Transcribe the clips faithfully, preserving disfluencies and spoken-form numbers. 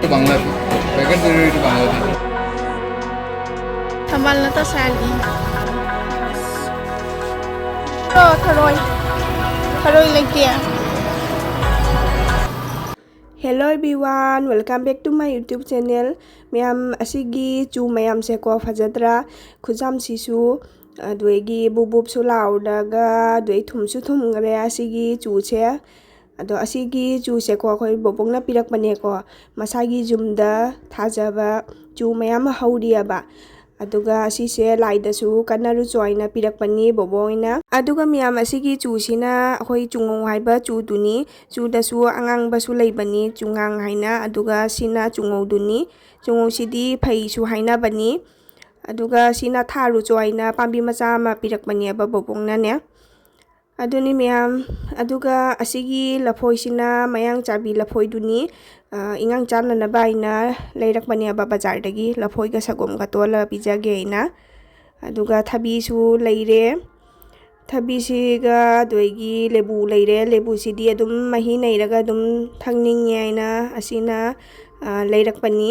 Bangladesh. Packet delivery to Bangladesh. ꯊꯝꯕꯥꯜ ꯅꯠꯇ ꯁꯥꯏꯜꯒꯤ꯫ ꯑꯣ, ꯊꯔꯣꯏ꯫ ꯊꯔꯣꯏ ꯂꯩꯇꯦ꯫ Hello everyone, welcome back to my YouTube channel. ꯃꯌꯥꯝ, ꯑꯁꯤꯒꯤ ꯆꯨ ꯃꯌꯥꯝꯁꯦꯀꯣ, ꯐꯖꯗ꯭ꯔꯥ? ꯈꯨꯖꯥꯝꯁꯤꯁꯨ, ꯑꯗꯨꯗꯒꯤ ꯕꯨꯞ ꯕꯨꯞꯁꯨ ꯂꯥꯎꯔꯒ, ꯑꯗꯨꯗꯩ ꯊꯨꯝꯁꯨ ꯊꯨꯝꯈ꯭ꯔꯦ ꯑꯁꯤꯒꯤ ꯆꯨꯁꯦ꯫ ꯑꯗꯣ ꯑꯁꯤꯒꯤ ꯆꯨꯁꯦꯀꯣ, ꯑꯩꯈꯣꯏ ꯕꯣꯕꯣꯛꯅ ꯄꯤꯔꯛꯄꯅꯦꯀꯣ꯫ ꯃꯁꯥꯒꯤ ꯌꯨꯝꯗ ꯊꯥꯖꯕ ꯆꯨ ꯃꯌꯥꯝ ꯑꯃ ꯍꯧꯔꯤꯑꯕ꯫ ꯑꯗꯨꯒ ꯑꯁꯤꯁꯦ ꯂꯥꯏꯗꯁꯨ ꯀꯠꯅꯔꯨꯆꯣ ꯍꯥꯏꯅ ꯄꯤꯔꯛꯄꯅꯤ ꯕꯣꯕꯣꯛ ꯍꯣꯏꯅ꯫ ꯑꯗꯨꯒ ꯃꯌꯥꯝ, ꯑꯁꯤꯒꯤ ꯆꯨꯁꯤꯅ ꯑꯩꯈꯣꯏ ꯆꯨꯉꯧ ꯍꯥꯏꯕ ꯆꯨꯗꯨꯅꯤ꯫ ꯆꯨꯗꯁꯨ ꯑꯉꯥꯡꯕꯁꯨ ꯂꯩꯕꯅꯤ, ꯆꯨꯉꯥꯡ ꯍꯥꯏꯅ꯫ ꯑꯗꯨꯒ ꯁꯤꯅ ꯆꯨꯉꯧꯗꯨꯅꯤ꯫ ꯆꯨꯉꯧꯁꯤꯗꯤ ꯐꯩꯁꯨ ꯍꯥꯏꯅꯕꯅꯤ꯫ ꯑꯗꯨꯒ ꯁꯤꯅ ꯊꯥꯔꯨꯆꯣ ꯍꯥꯏꯅ ꯄꯥꯝꯕꯤ ꯃꯆꯥ ꯑꯃ ꯄꯤꯔꯛꯄꯅꯦꯕ ꯕꯣꯕꯣꯛꯅꯅꯦ꯫ ꯑꯗꯨꯅꯤ ꯃꯌꯥꯝ꯫ ꯑꯗꯨꯒ ꯑꯁꯤꯒꯤ ꯂꯐꯣꯏꯁꯤꯅ ꯃꯌꯥꯡ ꯆꯥꯕꯤ ꯂꯐꯣꯏꯗꯨꯅꯤ꯫ ꯑ, ꯏꯉꯥꯡ ꯆꯥꯅꯅꯕ ꯍꯥꯏꯅ ꯂꯩꯔꯛꯄꯅꯦꯕ ꯕꯖꯥꯔꯗꯒꯤ, ꯂꯐꯣꯏꯒ ꯁꯪꯒꯣꯝꯒ ꯇꯣꯜꯂꯒ ꯄꯤꯖꯒꯦ ꯍꯥꯏꯅ꯫ ꯑꯗꯨꯒ ꯊꯕꯤꯁꯨ ꯂꯩꯔꯦ꯫ ꯊꯕꯤꯁꯤꯒ ꯑꯗꯨꯗꯒꯤ ꯂꯦꯕꯨ ꯂꯩꯔꯦ꯫ ꯂꯦꯕꯨꯁꯤꯗꯤ ꯑꯗꯨꯝ ꯃꯍꯤ ꯅꯩꯔꯒ ꯑꯗꯨꯝ ꯊꯛꯅꯤꯡꯉꯦ ꯍꯥꯏꯅ ꯑꯁꯤꯅ, ꯑ, ꯂꯩꯔꯛꯄꯅꯤ꯫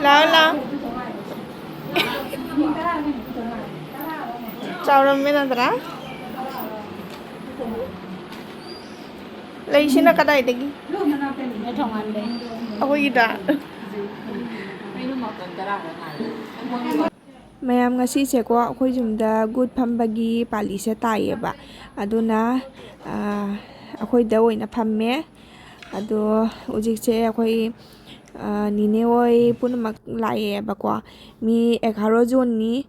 ꯂꯥꯛꯑꯣ, ꯂꯥꯛꯑꯣ꯫ ꯆꯥꯎꯔꯝꯃꯦ ꯅꯠꯇ꯭ꯔꯥ? ꯂꯩꯁꯤꯅ ꯀꯗꯥꯏꯗꯒꯤ? ꯅꯣꯏ ꯊꯣꯡꯒꯥꯟꯗꯩ꯫ ꯑꯩꯈꯣꯏꯒꯤꯗ꯫ ꯃꯌꯥꯝ, ꯉꯁꯤꯁꯦꯀꯣ, ꯑꯩꯈꯣꯏ ꯌꯨꯝꯗ ꯒꯨꯠ ꯐꯝꯕꯒꯤ ꯄꯥꯜꯂꯤꯁꯦ ꯇꯥꯏꯌꯦꯕ꯫ ꯑꯗꯨꯅ, ꯑ, ꯑꯩꯈꯣꯏꯗ ꯑꯣꯏꯅ ꯐꯝꯃꯦ꯫ ꯑꯗꯣ ꯍꯧꯖꯤꯛꯁꯦ ꯑꯩꯈꯣꯏ, ꯑ, ꯅꯤꯅꯦ ꯍꯣꯏ ꯄꯨꯝꯅꯃꯛ ꯂꯥꯛꯑꯦꯕꯀꯣ꯫ ꯃꯤ ꯑꯦꯒꯥꯔꯣ ꯖꯣꯟꯅꯤ,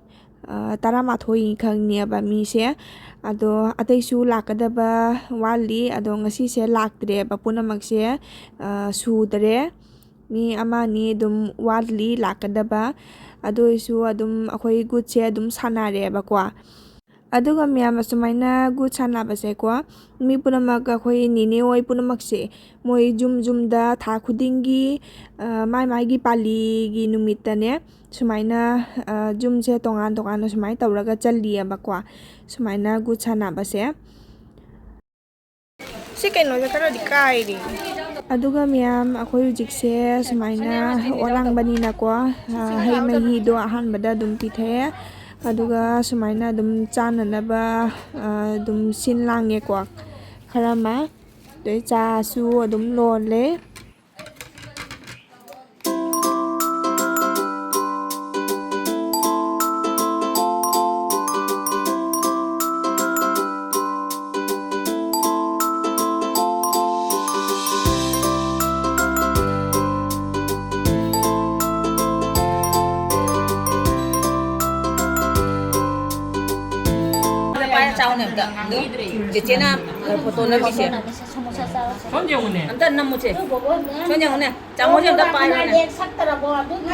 ꯑ, ꯇꯔꯥꯃꯥꯊꯣꯏ ꯈꯛꯅꯦꯕ ꯃꯤꯁꯦ꯫ ꯑꯗꯣ ꯑꯇꯩꯁꯨ ꯂꯥꯛꯀꯗꯕ ꯋꯥꯠꯂꯤ꯫ ꯑꯗꯣ ꯉꯁꯤꯁꯦ ꯂꯥꯛꯇ꯭ꯔꯦꯕ ꯄꯨꯝꯅꯃꯛꯁꯦ, ꯑ, ꯁꯨꯗ꯭ꯔꯦ꯫ ꯃꯤ ꯑꯃ ꯑꯅꯤ ꯑꯗꯨꯝ ꯋꯥꯠꯂꯤ ꯂꯥꯛꯀꯗꯕ꯫ ꯑꯗꯨ ꯑꯣꯏꯔꯁꯨ ꯑꯗꯨꯝ ꯑꯩꯈꯣꯏ ꯒꯨꯠꯁꯦ ꯑꯗꯨꯝ ꯁꯥꯟꯅꯔꯦꯕꯀꯣ꯫ ꯑꯗꯨꯒ ꯃꯌꯥꯝ, ꯑꯁꯨꯃꯥꯏꯅ ꯒꯨꯠ ꯁꯥꯟꯅꯕꯁꯦꯀꯣ, ꯃꯤ ꯄꯨꯝꯅꯃꯛ, ꯑꯩꯈꯣꯏ ꯅꯤꯅꯦ ꯍꯣꯏ ꯄꯨꯝꯅꯃꯛꯁꯦ, ꯃꯣꯏ ꯌꯨꯝ ꯌꯨꯝꯗ ꯊꯥ ꯈꯨꯗꯤꯡꯒꯤ, ꯑ, ꯃꯥꯏ ꯃꯥꯏꯒꯤ ꯄꯥꯜꯂꯤꯒꯤ ꯅꯨꯃꯤꯠꯇꯅꯦ, ꯁꯨꯃꯥꯏꯅ, ꯑ, ꯌꯨꯝꯁꯦ ꯇꯣꯉꯥꯟ ꯇꯣꯉꯥꯟꯅ ꯁꯨꯃꯥꯏꯅ ꯇꯧꯔꯒ ꯆꯜꯂꯤꯑꯕꯀꯣ, ꯁꯨꯃꯥꯏꯅ ꯒꯨꯠ ꯁꯥꯟꯅꯕꯁꯦ꯫ ꯀꯩꯅꯣꯁꯦ ꯈꯔꯗꯤ ꯀꯥꯏꯔꯤ꯫ ꯑꯗꯨꯒ ꯃꯌꯥꯝ, ꯑꯩꯈꯣꯏ ꯍꯧꯖꯤꯛꯁꯦ ꯁꯨꯃꯥꯏꯅ ꯑꯣꯠ ꯂꯥꯡꯕꯅꯤꯅꯀꯣ, ꯑ, ꯍꯩ ꯃꯍꯤꯗꯣ ꯑꯍꯥꯟꯕꯗ ꯑꯗꯨꯝ ꯄꯤꯊꯛꯑꯦ꯫ ꯑꯗꯨꯒ ꯁꯨꯃꯥꯏꯅ ꯑꯗꯨꯝ ꯆꯥꯅꯅꯕ, ꯑ, ꯑꯗꯨꯝ ꯁꯤꯟ ꯂꯥꯡꯉꯦꯀꯣ ꯈꯔ ꯑꯃ꯫ ꯑꯗꯩ ꯆꯥꯁꯨ ꯑꯗꯨꯝ ꯂꯣꯜꯂꯦ꯫ ꯄꯥꯏꯔ ꯆꯥꯎꯅꯦ ꯑꯝꯇ꯫ ꯑꯗꯨ ꯆꯦꯆꯦꯅ ꯐꯣꯇꯣ ꯅꯝꯃꯤꯁꯦ꯫ ꯁꯣꯝ ꯌꯦꯡꯉꯨꯅꯦ꯫ ꯑꯝꯇ ꯅꯝꯃꯨꯁꯦ꯫ ꯁꯣꯝ ꯌꯦꯡꯉꯨꯅꯦ꯫ ꯆꯥꯃꯁꯁꯦ ꯑꯝꯇ ꯄꯥꯏꯔꯣꯅꯦ꯫ ꯁꯛꯇ꯭ꯔꯕꯣ? ꯑꯗꯨꯒꯤ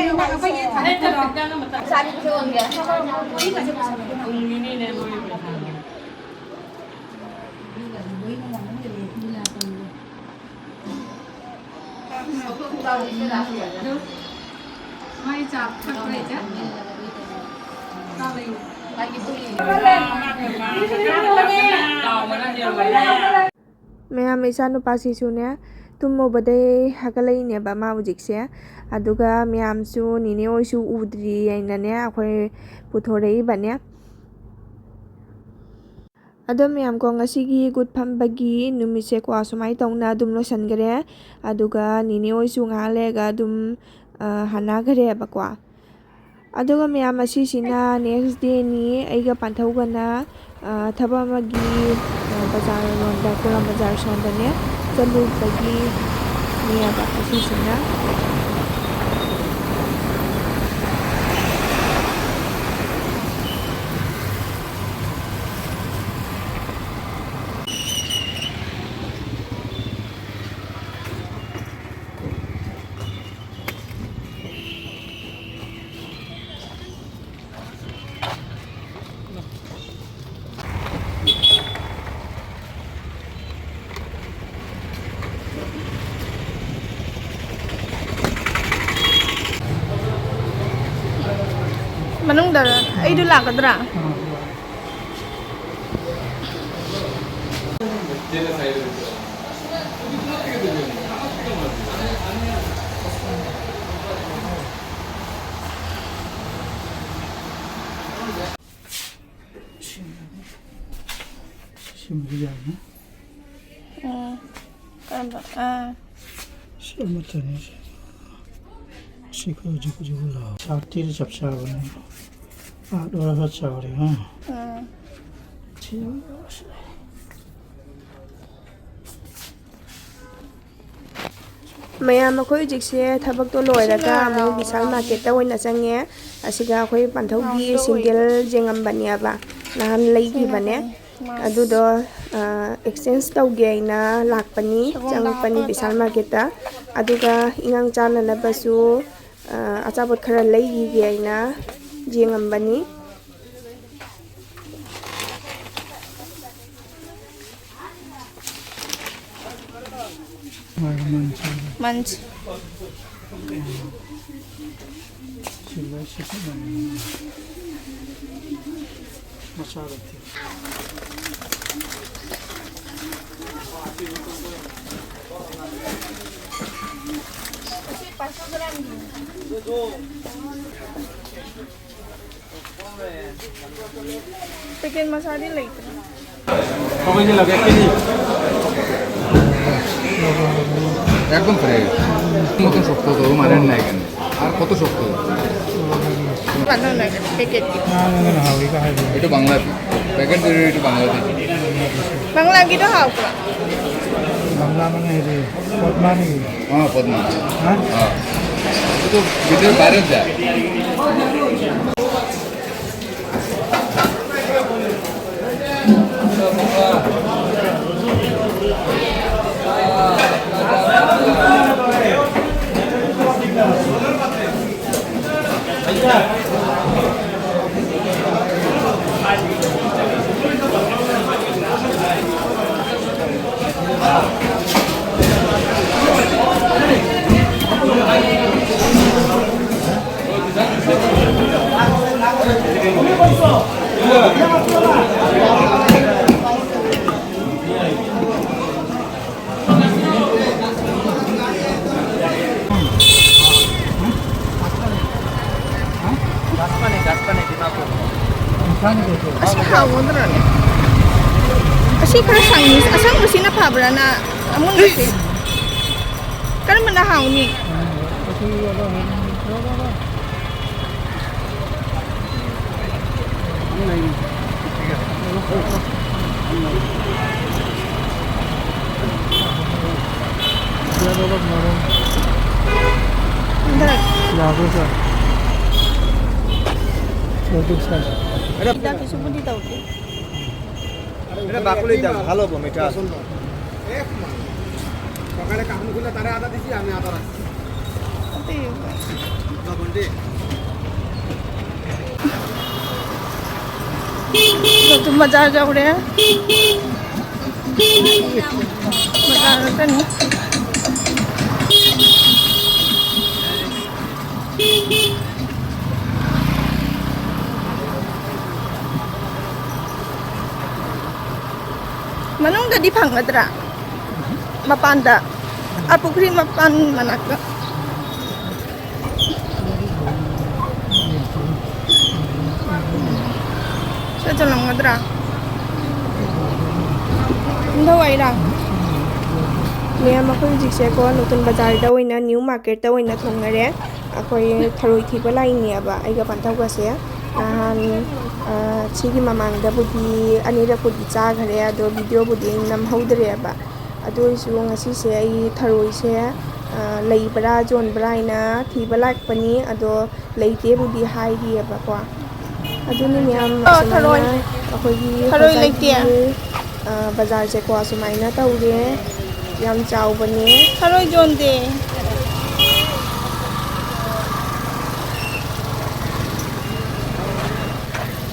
ꯆꯥꯔꯤꯕꯁꯦ ꯑꯣꯟꯒꯦ꯫ ꯎꯝ, ꯃꯤꯅꯤꯅꯦ ꯅꯣꯏ ꯄꯩꯁꯥꯗꯣ꯫ ꯃꯥꯏ ꯆꯥ ꯊꯛꯄ꯭ꯔꯥ ꯏꯆꯦ? ꯆꯥ ꯂꯩꯌꯨ꯫ ꯃꯌꯥꯝ, ꯏꯆꯥꯅꯨꯄꯥꯁꯤꯁꯨꯅꯦ, ꯇꯨꯝꯃꯨꯕꯗꯩ ꯍꯧꯒꯠꯂꯛꯏꯅꯦꯕ ꯃꯥ ꯍꯧꯖꯤꯛꯁꯦ꯫ ꯑꯗꯨꯒ ꯃꯌꯥꯝꯁꯨ, ꯅꯦꯅꯦ ꯍꯣꯏꯁꯨ ꯎꯗ꯭ꯔꯤ ꯍꯥꯏꯅꯅꯦ ꯑꯩꯈꯣꯏ ꯄꯨꯊꯣꯔꯛꯏꯕꯅꯦ꯫ ꯑꯗꯣ ꯃꯌꯥꯝꯀꯣ, ꯉꯁꯤꯒꯤ ꯒꯨꯠ ꯐꯝꯕꯒꯤ ꯅꯨꯃꯤꯠꯁꯦꯀꯣ, ꯁꯨꯃꯥꯏꯅ ꯇꯧꯅ ꯑꯗꯨꯝ ꯂꯣꯏꯁꯤꯟꯈ꯭ꯔꯦ꯫ ꯑꯗꯨꯒ ꯅꯦꯅꯦ ꯍꯣꯏꯁꯨ ꯉꯥꯏꯍꯥꯛ ꯂꯩꯔꯒ ꯑꯗꯨꯝ, ꯑ, ꯍꯟꯅꯈ꯭ꯔꯦꯕꯀꯣ꯫ ꯑꯗꯨꯒ ꯃꯌꯥꯝ, ꯑꯁꯤꯁꯤꯅ next dayꯅꯤ꯫ ꯑꯩꯒ ꯄꯥꯟꯊꯧꯒꯅ, ꯑ, ꯊꯕꯛ ꯑꯃꯒꯤ, ꯑ, ꯕꯖꯥꯔ ꯂꯣꯝꯗ, ꯀꯣꯂꯝ ꯕꯖꯥꯔ ꯁꯣꯝꯗꯅꯦ ꯆꯠꯂꯨꯕꯒꯤꯅꯦꯕ ꯑꯁꯤꯁꯤꯅ꯫ ꯃꯅꯨꯡꯗ ꯑꯩꯗꯣ ꯂꯥꯛꯀꯗ꯭ꯔꯥ? ꯆꯦꯅ ꯁꯥꯏꯗꯣ꯫ ꯌꯥꯅꯤ꯫ ꯎꯝ꯫ ꯀꯔꯝꯕ? ꯑꯥ꯫ ꯁꯤ ꯑꯃꯠꯇꯅꯤ ꯁꯤ꯫ ꯁꯤ ꯈꯔ ꯍꯧꯖꯤꯛ ꯍꯧꯖꯤꯛ ꯂꯥꯎ꯫ ꯆꯥꯔꯇꯤꯗ ꯆꯞ ꯆꯥꯕꯅꯦ꯫ ꯑꯥ, ꯂꯣꯏꯔꯒ ꯆꯥꯎꯔꯦ, ꯍꯥ? ꯎꯝ꯫ ꯁꯤ ꯃꯌꯥꯝ, ꯑꯩꯈꯣꯏ ꯍꯧꯖꯤꯛꯁꯦ ꯊꯕꯛꯇꯣ ꯂꯣꯏꯔꯒ ꯑꯃꯨꯛ ꯕꯤꯁꯥꯜ ꯃꯥꯔꯀꯦꯠꯇ ꯑꯣꯏꯅ ꯆꯪꯉꯦ꯫ ꯑꯁꯤꯗ ꯑꯩꯈꯣꯏ ꯄꯥꯟꯊꯧꯒꯤ ꯁꯦꯟꯗꯦꯜ ꯌꯦꯡꯉꯝꯕꯅꯦꯕ, ꯅꯍꯥꯟ ꯂꯩꯈꯤꯕꯅꯦ꯫ ꯑꯗꯨꯗꯣ, ꯑ, ꯑꯦꯛꯁꯆꯦꯟꯖ ꯇꯧꯒꯦ ꯍꯥꯏꯅ ꯂꯥꯛꯄꯅꯤ, ꯆꯪꯉꯛꯄꯅꯤ ꯕꯤꯁꯥꯜ ꯃꯥꯔꯀꯦꯠꯇ꯫ ꯑꯗꯨꯒ ꯏꯉꯥꯡ ꯆꯥꯅꯅꯕꯁꯨ, ꯑ, ꯑꯆꯥꯄꯣꯠ ꯈꯔ ꯂꯩꯈꯤꯒꯦ ꯍꯥꯏꯅ ꯌꯦꯡꯉꯝꯕꯅꯤ꯫ ꯃꯟꯁ꯫ ꯃꯆꯥ ꯂꯩꯇꯦ꯫ ꯄꯦꯀꯦꯠ ꯃꯆꯥꯗꯤ ꯂꯩꯇ꯭ꯔꯦ꯫ ꯀꯃꯥꯏꯅ ꯂꯧꯒꯦ? ꯀꯦꯖꯤ? একদম ফ্রেশ। মতন শক্ত তো, মানে নাই কেন? আর কত শক্ত? ꯄꯦꯀꯦꯠ꯫ এইটো বাংলাদেশী। পেকেট তৈরি, এইটো বাংলাদেশী। বাংলাদেশী। বাংলাদেশী তো খাওয়া। বাংলা মানে হেৰি, পদ্মা নেকি? অ, পদ্মা। হা? অ। এইটো ভিতৰত ভাইৰেল যায়। ꯁꯤ ꯈꯔ ꯁꯪꯉꯤ꯫ ꯑꯁꯪꯕꯁꯤꯅ ꯐꯕ꯭ꯔꯥ ꯅ ꯑꯃꯨꯟꯕꯁꯦ? ꯀꯔꯝꯕꯅ ꯍꯥꯎꯅꯤ? ꯍꯟꯗꯛ ꯌꯥꯕ꯭ꯔꯣ, ꯁꯥꯔ? ꯁꯥꯔ, ꯁꯥꯔ꯫ ꯍꯤꯗꯥꯛꯀꯤꯁꯨꯕꯨꯗꯤ ꯇꯧꯗꯦ꯫ এটা বাকলি দাও, ভালো গো, মিঠা। সকালে কাকুন খুলে তারা আদা দিছি, আমি আদা রাখছি। ꯕꯖꯥꯔ ꯌꯧꯔꯦ꯫ ꯕꯖꯥꯔ ꯉꯥꯛꯇꯅꯤ꯫ ꯃꯅꯨꯡꯗꯗꯤ ꯐꯪꯒꯗ꯭ꯔꯥ? ꯃꯄꯥꯟꯗ? ꯑꯥ, ꯄꯨꯈ꯭ꯔꯤ ꯃꯄꯥꯟ ꯃꯅꯥꯛꯇ꯫ ꯁꯤꯗ ꯆꯠꯂꯝꯒꯗ꯭ꯔꯥ? ꯀꯨꯝꯊꯧ ꯍꯥꯏꯔꯥ? ꯃꯌꯥꯝ, ꯑꯩꯈꯣꯏ ꯍꯧꯖꯤꯛꯁꯦꯀꯣ, ꯅꯨꯡꯊꯤꯜ ꯕꯖꯥꯔꯗ ꯑꯣꯏꯅ, ꯅ꯭ꯌꯨ ꯃꯥꯔꯀꯦꯠꯇ ꯑꯣꯏꯅ ꯊꯣꯡꯅꯔꯦ꯫ ꯑꯩꯈꯣꯏ ꯊꯔꯣꯏ ꯊꯤꯕ ꯂꯥꯛꯏꯅꯦꯕ, ꯑꯩꯒ ꯄꯥꯟꯊꯧꯒꯁꯦ꯫ ꯅꯍꯥꯟ, ꯑ, ꯁꯤꯒꯤ ꯃꯃꯥꯡꯗꯕꯨꯗꯤ ꯑꯅꯤꯔꯛꯄꯨꯗꯤ ꯆꯥꯈꯔꯦ, ꯑꯗꯣ ꯚꯤꯗꯤꯑꯣꯕꯨꯗꯤ ꯅꯝꯍꯧꯗ꯭ꯔꯦꯕ꯫ ꯑꯗꯨ ꯑꯣꯏꯔꯁꯨ ꯉꯁꯤꯁꯦ ꯑꯩ ꯊꯔꯣꯏꯁꯦ, ꯑ, ꯂꯩꯕ꯭ꯔꯥ ꯌꯣꯟꯕ꯭ꯔꯥ ꯍꯥꯏꯅ ꯊꯤꯕ ꯂꯥꯛꯄꯅꯤ, ꯑꯗꯣ ꯂꯩꯇꯦꯕꯨꯗꯤ ꯍꯥꯏꯔꯤꯑꯕꯀꯣ꯫ ꯑꯗꯨꯅꯤ ꯃꯌꯥꯝ, ꯑꯣ, ꯑꯁꯨꯃꯥꯏꯅ ꯊꯔꯣꯏ꯫ ꯑꯩꯈꯣꯏꯒꯤ ꯊꯔꯣꯏ ꯂꯩꯇꯦ꯫ ꯍꯣꯁꯇꯦꯜꯒꯤ, ꯑ, ꯕꯖꯥꯔꯁꯦꯀꯣ ꯑꯁꯨꯃꯥꯏꯅ ꯇꯧꯔꯦ꯫ ꯌꯥꯝ ꯆꯥꯎꯕꯅꯦ꯫ ꯊꯔꯣꯏ ꯌꯣꯟꯗꯦ꯫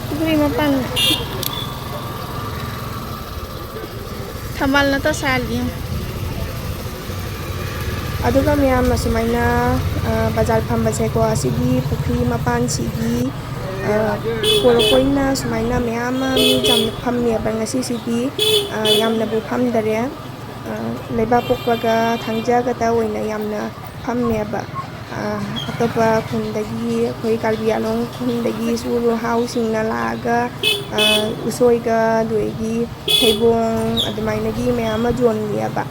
ꯄꯨꯈ꯭ꯔꯤ ꯃꯄꯥꯟ꯫ ꯊꯝꯕꯥꯜꯅ ꯇ ꯁꯥꯠꯂꯤ꯫ ꯑꯗꯨꯒ ꯃꯌꯥꯝ ꯑꯁꯨꯃꯥꯏꯅ, ꯑ, ꯕꯖꯥꯔ ꯐꯝꯕꯁꯦꯀꯣ, ꯑꯁꯤꯒꯤ ꯄꯨꯈ꯭ꯔꯤ ꯃꯄꯥꯟꯁꯤꯒꯤ, ꯑ, ꯄꯣꯔꯛꯄ ꯑꯣꯏꯅ ꯁꯨꯃꯥꯏꯅ ꯃꯌꯥꯝ ꯑꯃ ꯃꯤ ꯌꯥꯝꯅ ꯐꯝꯃꯦꯕ ꯉꯁꯤꯁꯤꯗꯤ꯫ ꯑ, ꯌꯥꯝꯅꯕꯨ ꯐꯝꯗꯔꯦ꯫ ꯑ, ꯂꯩꯕꯥꯛꯄꯣꯛꯄꯒ ꯊꯥꯡꯖꯒꯗ ꯑꯣꯏꯅ ꯌꯥꯝꯅ ꯐꯝꯃꯦꯕ꯫ ꯑ, ꯑꯇꯣꯞꯄ ꯈꯨꯟꯗꯒꯤ, ꯑꯩꯈꯣꯏ ꯀꯥꯔꯕꯤ ꯑꯂꯣꯡ ꯈꯨꯟꯗꯒꯤꯁꯨ ꯂꯨꯍꯥꯎꯁꯤꯡꯅ ꯂꯥꯛꯑꯒ, ꯑ, ꯎꯁꯣꯏꯒ, ꯑꯗꯨꯗꯒꯤ ꯊꯩꯕꯣꯡ, ꯑꯗꯨꯃꯥꯏꯅꯒꯤ ꯃꯌꯥꯝ ꯑꯃ ꯌꯣꯜꯂꯤꯑꯕ꯫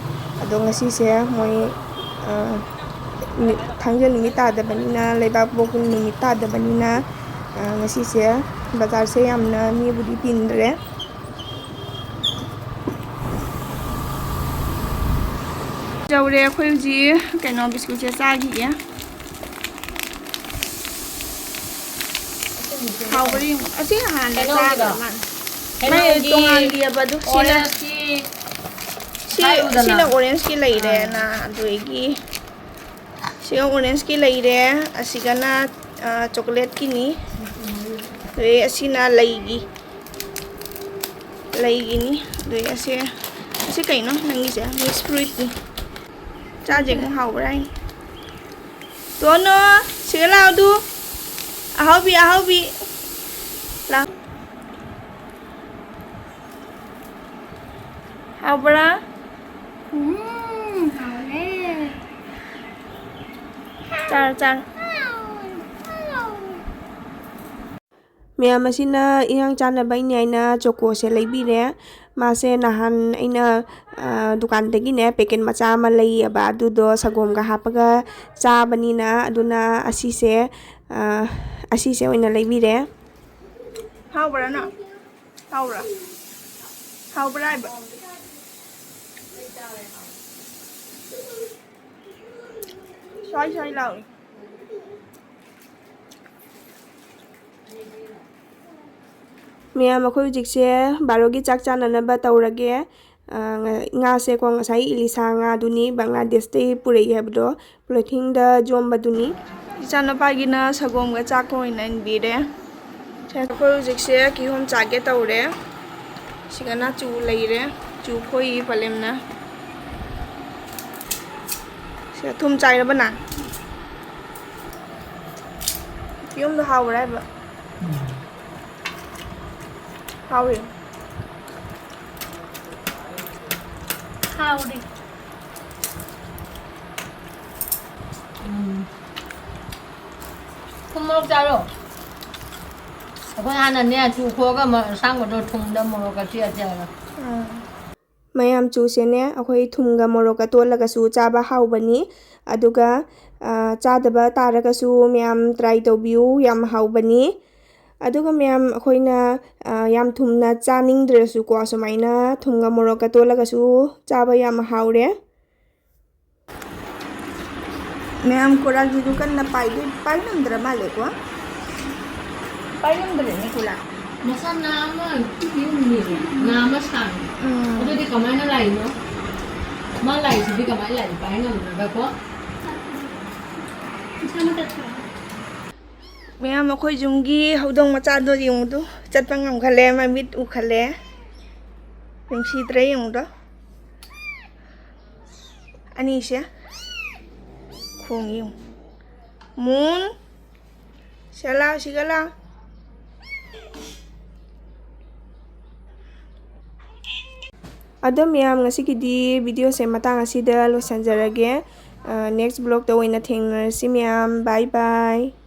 ꯑꯗꯣ ꯉꯁꯤꯁꯦ ꯃꯣꯏ, ꯑ, ꯅꯨꯃꯤꯠ, ꯊꯥꯡꯖ ꯅꯨꯃꯤꯠ ꯇꯥꯗꯕꯅꯤꯅ, ꯂꯩꯕꯥꯛꯄꯣꯛꯄ ꯅꯨꯃꯤꯠ ꯇꯥꯗꯕꯅꯤꯅ, ꯑ, ꯉꯁꯤꯁꯦ ꯕꯖꯥꯔꯁꯦ ꯌꯥꯝꯅ ꯃꯤꯕꯨꯗꯤ ꯇꯤꯟꯗ꯭ꯔꯦ꯫ ꯌꯧꯔꯦ꯫ ꯑꯩꯈꯣꯏ ꯍꯧꯖꯤꯛ ꯀꯩꯅꯣ ꯕꯤꯁꯀꯨꯠꯁꯦ ꯆꯥꯈꯤꯒꯦ꯫ ꯍꯥꯎꯕ꯭ꯔꯥ ꯌꯦꯡꯉꯨ꯫ ꯑꯁꯤ ꯍꯥꯟꯅ ꯍꯩꯅꯧꯒꯤꯗꯣ? ꯆꯥꯈ꯭ꯔ ꯃꯥꯜꯂꯦ꯫ ꯍꯩꯅꯧꯒꯤ ꯃꯥꯏ ꯇꯣꯉꯥꯟꯕꯤꯑꯕ ꯑꯗꯨ꯫ ꯁꯤꯅ, ꯑꯣꯔꯦꯟꯖꯀꯤ ꯁꯤ, ꯍꯥꯏꯔꯨꯗꯅ꯫ ꯁꯤꯅ ꯑꯣꯔꯦꯟꯖꯀꯤ ꯂꯩꯔꯦꯅ, ꯑꯥ꯫ ꯑꯗꯨꯗꯒꯤ ꯁꯤꯒ ꯑꯣꯔꯦꯟꯖꯀꯤ ꯂꯩꯔꯦ, ꯑꯁꯤꯒꯅ, ꯑ, ꯆꯣꯀꯣꯂꯦꯠꯀꯤꯅꯤ꯫ ꯑꯗꯩ ꯑꯁꯤꯅ ꯂꯩꯒꯤ, ꯂꯩꯒꯤꯅꯤ꯫ ꯑꯗꯩ ꯑꯁꯦ, ꯑꯁꯤ ꯀꯩꯅꯣ ꯅꯪꯒꯤꯁꯦ? ꯃꯤꯛꯁ ꯐ꯭ꯔꯨꯏꯠꯅꯤ꯫ ꯆꯥꯁꯦ ꯑꯃꯨꯛ ꯍꯥꯎꯕ꯭ꯔꯥ ꯍꯥꯏꯅ꯫ ꯇꯣꯅꯣ, ꯁꯤꯒ ꯂꯥꯎꯗꯨ꯫ ꯑꯍꯥꯎꯕꯤ, ꯑꯍꯥꯎꯕꯤ꯫ ꯂꯥꯎ꯫ ꯍꯥꯎꯕ꯭ꯔꯥ? ꯎꯝ, ꯍꯥꯎꯔꯦ꯫ ꯆꯥꯔꯣ, ꯆꯥꯔꯣ꯫ ꯃꯌꯥꯝ ꯑꯁꯤꯅ ꯏꯟꯁꯥꯡ ꯆꯥꯅꯕ ꯑꯩꯅ, ꯑꯩꯅ ꯆꯣꯀꯣꯁꯦ ꯂꯩꯕꯤꯔꯦ꯫ ꯃꯥꯁꯦ ꯅꯍꯥꯟ ꯑꯩꯅ, ꯑ, ꯗꯨꯀꯥꯟꯗꯒꯤꯅꯦ ꯄꯦꯀꯦꯠ ꯃꯆꯥ ꯑꯃ ꯂꯩꯌꯦꯕ, ꯑꯗꯨꯗꯣ ꯁꯪꯒꯣꯝꯒ ꯍꯥꯞꯄꯒ ꯆꯥꯕꯅꯤꯅ, ꯑꯗꯨꯅ ꯑꯁꯤꯁꯦ, ꯑ, ꯑꯁꯤꯁꯦ ꯑꯣꯏꯅ ꯂꯩꯕꯤꯔꯦ꯫ ꯍꯥꯎꯕ꯭ꯔꯥ ꯅꯪ? ꯍꯥꯎꯕ꯭ꯔꯥ? ꯍꯥꯎꯕ꯭ꯔꯥ ꯍꯥꯏꯕ? ꯁ꯭ꯋꯥꯏ ꯁ꯭ꯋꯥꯏ ꯂꯥꯎꯏ꯫ ꯃꯌꯥꯝ, ꯑꯩꯈꯣꯏ ꯍꯧꯖꯤꯛꯁꯦ ꯕꯥꯔꯣꯒꯤ ꯆꯥꯛ ꯆꯥꯅꯅꯕ ꯇꯧꯔꯒꯦ꯫ ꯑ, ꯉ-, ꯉꯥꯁꯦꯀꯣ, ꯉꯁꯥꯏ ꯏꯂꯤꯁꯥ ꯉꯥꯗꯨꯅꯤ, ꯕꯪꯒ꯭ꯂꯥꯗꯦꯁꯇꯒꯤ ꯄꯨꯔꯛꯏ ꯍꯥꯏꯕꯗꯣ, ꯄꯣꯂꯤꯊꯤꯟꯗ ꯌꯣꯝꯕꯗꯨꯅꯤ꯫ ꯏꯆꯥꯅꯨꯄꯥꯒꯤꯅ ꯁꯪꯒꯣꯝꯒ ꯆꯥꯛꯀ ꯑꯣꯏꯅ ꯏꯟꯕꯤꯔꯦ꯫ ꯁꯦ, ꯑꯩꯈꯣꯏ ꯍꯧꯖꯤꯛꯁꯦ ꯀꯤꯍꯣꯝ ꯆꯥꯒꯦ ꯇꯧꯔꯦ꯫ ꯁꯤꯒꯅ ꯆꯨ ꯂꯩꯔꯦ, ꯆꯨ ꯈꯣꯏ ꯄꯂꯦꯝꯅ꯫ ꯁꯤꯗ ꯊꯨꯝ ꯆꯥꯏꯔꯕ ꯅꯪ? ꯀꯤꯍꯣꯝꯗꯣ ꯍꯥꯎꯕ꯭ꯔꯥ ꯍꯥꯏꯕ? ꯍꯥꯎꯏ꯫ ꯍꯥꯎꯔꯤ꯫ ꯎꯝ꯫ ꯆꯥꯔꯣ꯫ ꯑꯩꯈꯣꯏ ꯍꯥꯟꯅꯅꯦ ꯆꯨ ꯈꯣꯛꯑꯒ ꯑꯃ ꯑꯁꯥꯡꯕꯗꯣ ꯊꯨꯝꯗ ꯃꯣꯔꯣꯛꯀ ꯆꯦꯠ ꯆꯦꯠꯂꯒ꯫ ꯃꯌꯥꯝ ꯆꯨꯁꯦꯅꯦ ꯑꯩꯈꯣꯏ ꯊꯨꯝꯒ ꯃꯣꯔꯣꯛꯀ ꯇꯣꯠꯂꯒꯁꯨ ꯆꯥꯕ ꯍꯥꯎꯕꯅꯤ꯫ ꯑꯗꯨꯒ, ꯑ, ꯆꯥꯗꯕ ꯇꯥꯔꯒꯁꯨ ꯃꯌꯥꯝ try ꯇꯧꯕꯤꯌꯨ, ꯌꯥꯝ ꯍꯥꯎꯕꯅꯤ꯫ ꯑꯗꯨꯒ ꯃꯌꯥꯝ ꯑꯩꯈꯣꯏꯅ, ꯑ, ꯌꯥꯝ ꯊꯨꯝꯅ ꯆꯥꯅꯤꯡꯗ꯭ꯔꯁꯨꯀꯣ, ꯁꯨꯃꯥꯏꯅ ꯊꯨꯝꯒ ꯃꯣꯔꯣꯛꯀ ꯇꯣꯠꯂꯒꯁꯨ ꯆꯥꯕ ꯌꯥꯝ ꯍꯥꯎꯔꯦ꯫ ꯃꯌꯥꯝ ꯀꯣꯔꯥꯒꯤꯗꯨ ꯀꯟꯅ ꯄꯥꯏꯗꯣꯏ-, ꯄꯥꯏ ꯉꯝꯗ꯭ꯔ ꯃꯥꯜꯂꯦꯀꯣ? ꯄꯥꯏ ꯉꯝꯗ꯭ꯔꯦꯅꯦ ꯀꯣꯔꯥ꯫ ꯃꯁꯥ ꯅꯥ ꯑꯃ ꯄꯤꯛꯏ ꯎꯝꯃꯤꯅꯦ, ꯅꯥ ꯑꯃ ꯁꯥꯡꯉꯤ꯫ ꯎꯝ꯫ ꯑꯗꯨꯗꯤ ꯀꯃꯥꯏꯅ ꯂꯥꯛꯏꯅꯣ? ꯃꯥ ꯂꯥꯛꯏꯁꯤꯗꯤ ꯀꯃꯥꯏꯅ ꯂꯥꯛꯏ? ꯄꯥꯏ ꯉꯝꯗ꯭ꯔꯒꯀꯣ? ꯃꯁꯥ ꯃꯊꯛ ꯃꯌꯥꯝ ꯑꯩꯈꯣꯏ ꯌꯨꯝꯒꯤ ꯍꯧꯗꯣꯡ ꯃꯆꯥꯗꯣ ꯌꯦꯡꯉꯨꯗꯨ, ꯆꯠꯄ ꯉꯝꯈꯠꯂꯦ, ꯃꯃꯤꯠ ꯎꯈꯠꯂꯦ꯫ ꯅꯨꯡꯁꯤꯗ꯭ꯔꯦ ꯌꯦꯡꯉꯨꯗꯣ꯫ ꯑꯅꯤꯁꯦ ꯈꯣꯡꯉꯤ ꯌꯦꯡꯉꯨ꯫ ꯃꯨꯟ, ꯁꯤꯒ ꯂꯥ, ꯁꯤꯒ ꯂꯥ꯫ ꯑꯗꯣ ꯃꯌꯥꯝ, ꯉꯁꯤꯒꯤꯗꯤ videoꯁꯦ ꯃꯇꯥꯡ ꯑꯁꯤꯗ ꯂꯣꯏꯁꯤꯟꯖꯔꯒꯦ꯫ ꯑ, next vlogꯇ ꯑꯣꯏꯅ ꯊꯦꯡꯅꯔꯁꯤ ꯃꯌꯥꯝ꯫ Bye bye꯫